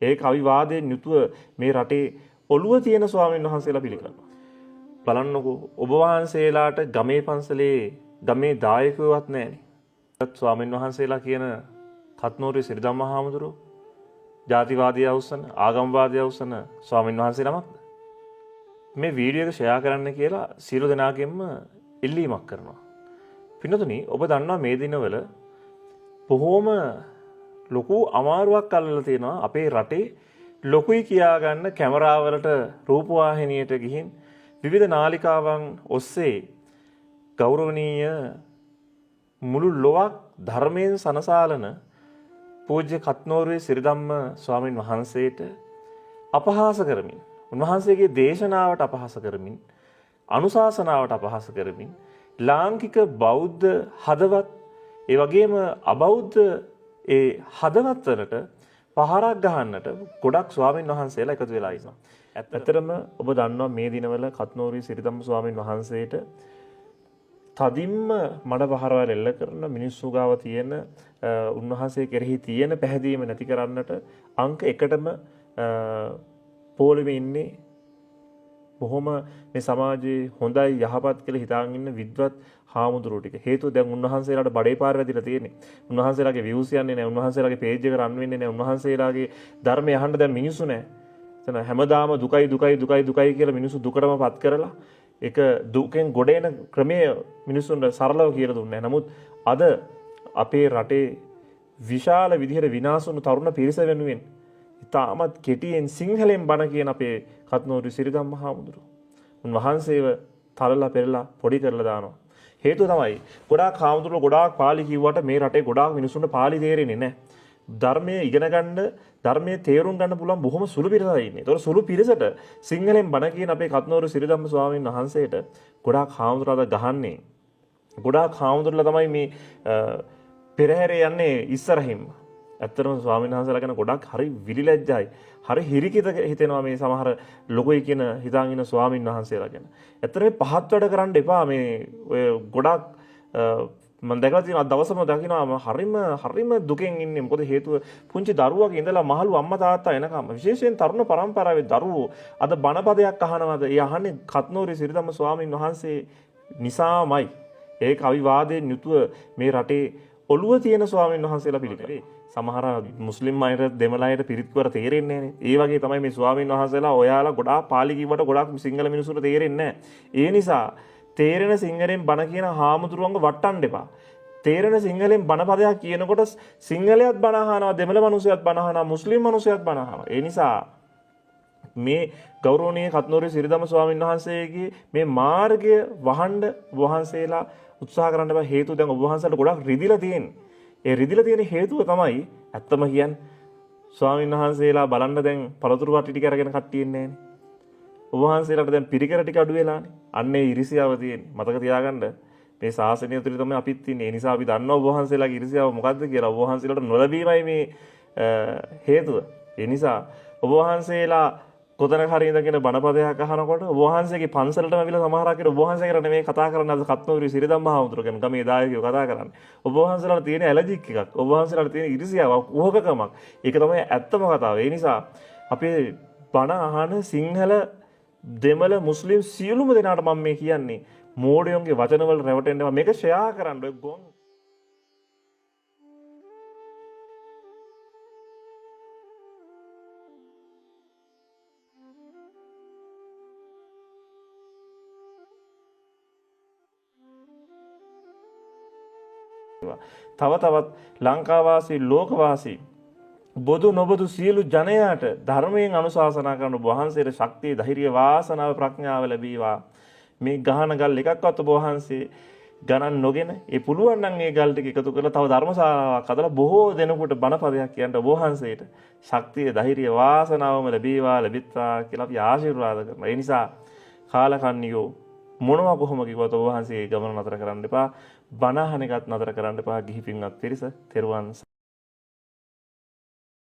ඒක අවිවාදයෙන් යුතුව මේ රටේ ඔළුව තියෙන ස්වාමීන් වහන්සේලා පිළිගන්නවා. බලන්නකෝ ඔබ වහන්සේලාට ගමේ පන්සලේ ගමේ දායකයෝවත් නැහැනේ. ස්වාමීන් වහන්සේලා කියන කත්නෝරේ සිරිධම්ම හාමුදුරුවෝ ජාතිවාදී අවසන ආගම්වාදී අවසන ස්වාමීන් වහන්සේ නමක්ද? මේ වීඩියෝ එක ෂෙයා කරන්න කියලා සියලු දෙනාගෙන්ම ඉල්ලීමක් කරනවා. පින්නතුනි, ඔබ දන්නවා මේ දිනවල බොහෝම ලොකු අමාරුවක් අල්ලලා තියෙනවා අපේ රටේ ලොකුයි කියා ගන්න කැමරාවලට රූපවාහිනියට ගිහින් විවිධ නාලිකාවන් ඔස්සේ ගෞරවනීය මුළු ලොවක් ධර්මයෙන් සනසාලන පූජ්‍ය කත්නෝරුවේ සිරිධම්ම ස්වාමින් වහන්සේට අපහාස කරමින්, උන්වහන්සේගේ දේශනාවට අපහාස කරමින්, අනුශාසනාවට අපහාස කරමින්, ලාංකික බෞද්ධ හදවත් ඒ වගේම අබෞද්ධ ඒ හදවත් වලට පහරක් ගහන්නට ගොඩක් ස්වාමින් වහන්සේලා එකතු වෙලා ඉන්නවා. ඇත්තටම ඔබ දන්නවා මේ දිනවල කත්නෝරුවේ සිරිධම්ම ස්වාමින් වහන්සේට තදින්ම මඩ පහරවල් එල්ල කරන මිනිස්සු ගාව තියෙන උන්වහන්සේ කෙරෙහි තියෙන පැහැදීම නැති කරන්නට අංක එකටම පොළවේ ඉන්නේ බොහොම මේ සමාජයේ හොඳයි යහපත් කියලා හිතාගෙන ඉන්න විද්වත් හාමුදුරුවෝ ටික. හේතුව දැන් උන්වහන්සේලාට බඩේ පාර වැදිලා තියෙන්නේ. උන්වහන්සේලාගේ වීව්ස් යන්නේ නැහැ. උන්වහන්සේලාගේ පේජ් එක රන් වෙන්නේ නැහැ. උන්වහන්සේලාගේ ධර්මය අහන්න දැන් මිනිස්සු නැහැ. එතන හැමදාම දුකයි දුකයි දුකයි දුකයි කියලා මිනිස්සු දුකටම පත් කරලා ඒක දුකෙන් ගොඩ එන ක්‍රමය මිනිස්සුන්ට සරලව කියලා දුන්නේ නැහැ. නමුත් අද අපේ රටේ විශාල විදිහට විනාශ වුණු තරුණ පිරිස වෙනුවෙන් ඉතාමත් කෙටියෙන් සිංහලෙන් බණ කියන අපේ කත්නෝරු සිරිධම්ම හාමුදුරුවෝ උන්වහන්සේව තලලා පෙරලා පොඩි කරලා දානවා. හේතුව තමයි ගොඩාක් හාමුදුරුවෝ ගොඩාක් පාලි කිව්වට මේ රටේ ගොඩාක් මිනිස්සුන්ට පාලි තේරෙන්නේ නැහැ. ධර්මයේ ඉගෙන ගන්න, ධර්මයේ තේරුම් ගන්න පුළුවන් බොහොම සුළු පිරිසක් ඉන්නේ. ඒතකොට සුළු පිරිසට සිංහලෙන් බණ කියන අපේ කත්නෝරු සිරිධම්ම ස්වාමීන් වහන්සේට ගොඩාක් හාමුදුරුවෝ ගහන්නේ. ගොඩාක් හාමුදුරුවෝ තමයි මේ පෙරහැරේ යන්නේ ඉස්සරහින්ම. ඇත්තටම ස්වාමීන් වහන්සේලා ගැන ගොඩක් හරි විලිලැජ්ජයි, හරි හිරිකිත හිතෙනවා මේ සමහර ලොකුයි කියන හිතාන් ඉන්න ස්වාමීන් වහන්සේලා ගැන. ඇත්තටම මේ පහත් වැඩ කරන්න එපා. මේ ඔය ගොඩක් මම දැකලා තියෙනවා, දවසම දකිනවා හරිම හරිම දුකෙන් ඉන්නේ. මොකද හේතුව පුංචි දරුවගේ ඉඳලා මහලු අම්මා තාත්තා එනකම් විශේෂයෙන් තරුණ පරම්පරාවේ දරුවෝ අද බණපදයක් අහනවාද? ඒ අහන්නේ කත්නෝරේ සිරිධම්ම ස්වාමීන් වහන්සේ නිසාමයි. ඒක අවිවාදයෙන් යුතුව මේ රටේ ඔළුව තියෙන ස්වාමීන් වහන්සේලා පිළිගන්නේ. සමහර මුස්ලිම් අයට දෙමළ අයට පිරිත් කර තේරෙන්නේ නැහැ නේ. ඒ වගේ තමයි මේ ස්වාමීන් වහන්සේලා ඔයාලා ගොඩාක් පාලි කිව්වට ගොඩාක් සිංහල මිනිස්සුන්ට තේරෙන්නේ නැහැ. ඒ නිසා තේරෙන සිංහලෙන් බණ කියන හාමුදුරුවන්ව වට්ටන්න එපා. තේරෙන සිංහලෙන් බණ පදයක් කියනකොට සිංහලයත් බණ අහනවා, දෙමළ මිනිස්සුයත් බණ අහනවා, මුස්ලිම් මිනිස්සුයත් බණ අහනවා. ඒ නිසා මේ ගෞරවනීය කත්නෝරේ සිරිධම්ම ස්වාමීන් වහන්සේගේ මේ මාර්ගය වහන්න වහන්සේලා උත්සාහ කරන්න එපා. හේතුව දැන් ඔබ වහන්සේලාට ගොඩක් රිදිලා තියෙන්නේ. ඒ රිදිලා තියෙන හේතුව තමයි ඇත්තම කියන්නේ ස්වාමීන් වහන්සේලා බලන්න දැන් පළතුරු වට්ටි ටික අරගෙන කට්ටිය ඉන්නේ නෑනේ. ඔබ වහන්සේලාට දැන් පිරිකර ටික අඩු වෙලානේ. අන්න ඒ ඉරිසියාව තියෙන්නේ. මතක තියාගන්න මේ ශාසනය තුළ තමයි අපිත් ඉන්නේ. ඒ නිසා අපි දන්නවා ඔබ වහන්සේලාගේ ඉරිසියාව මොකද්ද කියලා. ඔබ වහන්සේලාට නොලැබීමයි මේ හේතුව. ඒ නිසා ඔබ වහන්සේලා කොතනක හරි ඉඳගෙන බණපදයක් අහනකොට ඔබ වහන්සේගේ පන්සලටම ඇවිල්ලා සමහරක් අය ඔබ වහන්සේ කරන්නේ මේ කතා කරන්නේ අද කත්නෝරි සිරිධම්ම හාමුදුරුවෝ ගැන ගමේ දායකයෝ කතා කරන්නේ. ඔබ වහන්සේලාට තියෙන ඇලර්ජික් එකක්, ඔබ වහන්සේලාට තියෙන ඉරිසියාවක්, කුහකකමක්. ඒක තමයි ඇත්තම කතාව. ඒ නිසා අපේ බණ අහන සිංහල දෙමළ මුස්ලිම් සියලුම දෙනාට මම මේ කියන්නේ මෝඩයන්ගේ වචනවල රැවටෙන්න එපා. මේක ෂෙයා කරන්න. ඔය ගොන් තව තවත් ලංකාවාසී ලෝකවාසී බොදු නොබොදු සියලු ජනයාට ධර්මයෙන් අනුශාසනා කරන ඔබ වහන්සේට ශක්තිය, ධෛර්යය, වාසනාව, ප්‍රඥාව ලැබේවා. මේ ගහන ගල් එකක්වත් ඔබ වහන්සේ ගණන් නොගෙන ඒ පුළුවන් නම් ඒ ගල් ටික එකතු කරලා තව ධර්මශාලාවක් හදලා බොහෝ දෙනෙකුට බණපදයක් කියන්න ඔබ වහන්සේට ශක්තිය, ධෛර්යය, වාසනාවම ලැබේවා, ලැබෙත්වා කියලා අපි ආශිර්වාද කරනවා. ඒ නිසා කාලකන්නියෝ මොනවා කොහොම කිව්වත් ඔබ වහන්සේ ගමන නතර කරන්න එපා. බණ අහන එකත් නතර කරන්න එපා. ගිහි පින්වත් පිරිස තෙරුවන්